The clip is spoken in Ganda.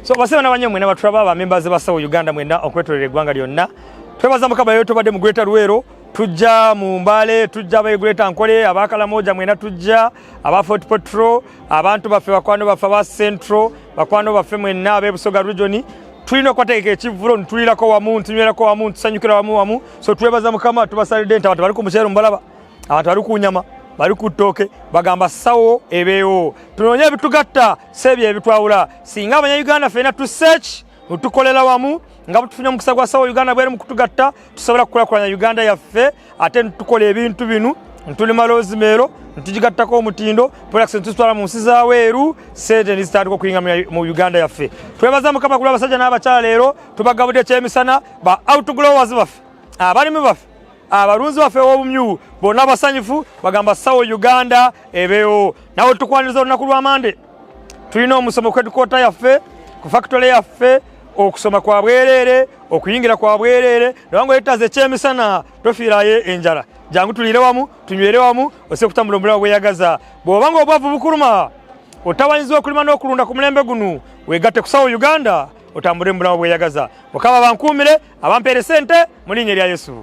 So basebo n'abanye mwena batulaba, ba members ba Sawo Uganda mwena okwetolera eggwanga lyonna, twebaza Mukama. Yo tubadde mu Greater Luweero, tujja mu Mbale, tujja aba Greater Nkole, abakalamoja mwena, tujja aba Fort Portal, abantu baffe, bakwano baffe aba Central, bakwano baffe mwenna ab'Ebusoga region. Tulina okwategeka ekivvulo, ntulirako wamu, ntunywerako wamu, ntusanyukira wamu wamu. So twebaza Mukama, tubasalidde nti abantu bali ku muceere, mubalaba, abantu bali ku nyama, bali ku ttooke, bagamba Sawo ebeewo. Tunoonye ebitugatta, si ebyo ebitwawula. Singa Abanyayuganda ffena tusearch, tukolera wamu nga butufunye omukisa gwa Sawo Uganda bweri mu kutugatta, tusobola kukulakulanya Uganda yaffe. Ate ntukola ebintu binu, ntulima rosemary, ntugigattako omutindo, products ntuzitwala mu nsi zaweeru, sente nizitandika okuyinga mu Uganda yaffe. Twebaza Mukama kulwa abasajja n'abakyala. Leero tubagabudde ekyemisana, ba outgrowers baffe, abalimi baffe, abalunzi baffe ow'obumyu, bonna basanyufu, bagamba Sawo Uganda ebeewo. Nawe tukwaniriza olunaku lw'amande. Tulina omusomo ku headquarter yaffe, ku factory yaffe. Okusoma kwa bwereere, okuyingira kwa bwereere. Nabanga oyetaza ekyemisana, tofiirayo enjala. Jangu tuliire wamu, tunywere wamu, osobola okutambula omulamu bweyagaza. Bw'obanga obwavu bukuluma, otawanyiza okulima n'okulunda ku mulembe guno, wegatte ku Sawo Uganda, otambule mu bulamu bweyagaza. Mukama bankuumire, abampeere sente mu linnya erya Yesu.